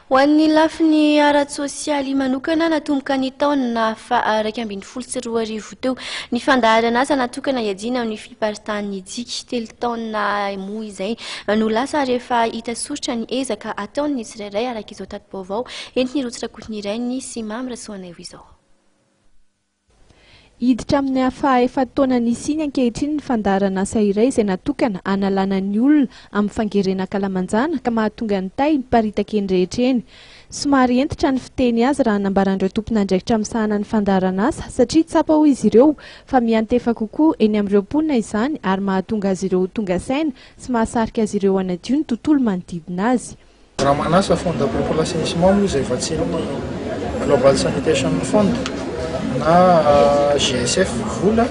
Ho an'ny lafiny ara-tsosialy manokana, natomboka ny taona faha 2011 teo ny fandaharanasa natokana hiadiana amin'ny fiparitahan'ny diky. 3 taona moa izay no lasa ary efa hita soritra ny ezaka ataon'ny tsirairay araka izao tati-baovao entin'i Rotsy Rakotonirainy sy Mamy Rasoanaivo izao. Hiditra amin'ny faha-efa-taona nisiany ankehitriny ny fandaharanasa iray izay natokana hanalana ny olona amin'ny fangerena ankalamanjana ka mahatonga ny tay miparitaka eny rehetra eny. Somary hentitra ny fiteny azy raha nambaran'ireo tompon'andraikitra misahana ny fandaharanasa satria tsapa hoy izy ireo fa miantefa kokoa eny amin'ireo mponina izany ary mahatonga azy ireo ho tonga saina sy mahasarika azy ireo hanadio ny tontolo manodidina azy. Raha manasa Fonds d'appui pour l'assainissement moa izay vatsian'ny Global Sanitation Fund na GSF vola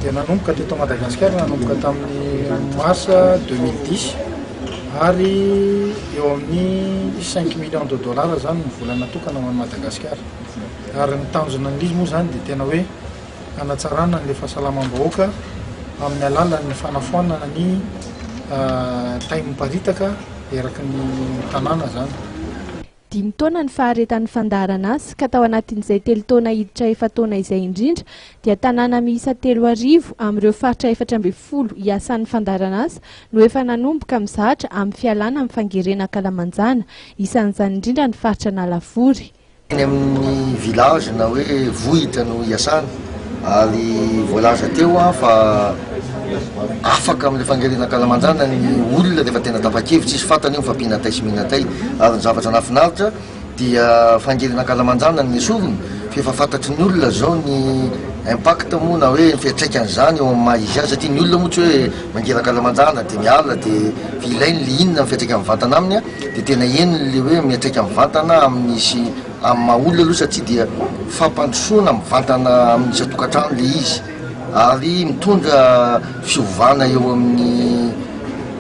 dia nanomboka teto Madagasikara nanomboka tamin'ny mars 2010 ary eo amin'ny 5 millions de dollars zany ny vola natokana ho an'i Madagasikara. Ary ny tanjona an'izy moa zany dia tena hoe hanatsarana an'ilay fahasalamam-bahoaka amin'ny alalan'ny fanafoanana ny tay miparitaka eraky ny tanàna izany. Dimy taona ny faharetan'ny fandaharanasa ka tao anatin'izay 3 taona hiditra efa-taona izay indrindra dia tanàna miisa 3000 amin'ireo faritra 14 hiasan'ny fandaharanasa no efa nanomboka mizatra amin'ny fialana amin'ny fangerena ankalamanjana, isan'izany indrindra ny faritra Analavory. Any amin'ny village na hoe vohitra no iasana ary voalaza teo fa afaka amin'ilay fangerena ankalamanjana ny olona rehefa tena tapa-kevitra izy, fantany eo fa mpihinatay sy mihinatay ary ny zavatra nahafinaritra dia fangerena ankalamanjana no nesorina fa efa fantatry ny olona zao ny impact moa na hoe ny fiantraikan'izany eo amin'ny maha izy azy satria ny olona moa tsy hoe mangera ankalamanjana dia miala dia ilainy le inona ny fiantraikany mivantana aminy a. Dia tena henony le hoe miantraika mivantana amin'ny sy amin'ny maha olona aloha satria dia fampandrosoana mivantana amin'ny isan-tokantrano le izy ary mitondra fiovana eo amin'ny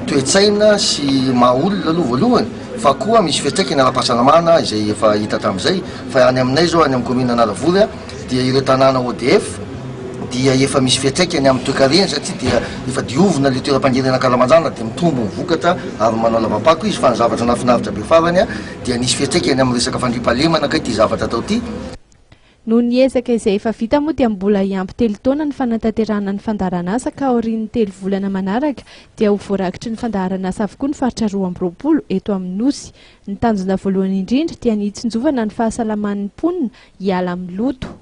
toe-tsaina sy maha olona aloha voalohany fa koa misy fiantraikany ara-pahasalamana izay efa hita hatramin'izay fa any aminay zao any amin'ny commune Analavory dia ireo tanàna ODF dia efa misy fiantraikany amin'ny toekarena satria dia efa diovina ilay toeram-pangerena ankalamanjana dia mitombo ny vokatra ary manao lava-pako izy fa ny zavatra nahafinaritra be farany dia nisy fiantraikany amin'ny resaka fandriampahalemana kay ity zavatra atao ity. Noho ny ezaka izay efa vita moa dia mbola hiampy 3 taona ny fanatanterahana ny fandaharanasa ka aorian'ny 3 volana manaraka dia ho voarakitry ny fandaharanasa avokoa ny faritra 22 eto amin'ny Nosy. Ny tanjona voalohany indrindra dia ny hitsinjovana ny fahasalaman'ny mponina hiala amin'ny loto.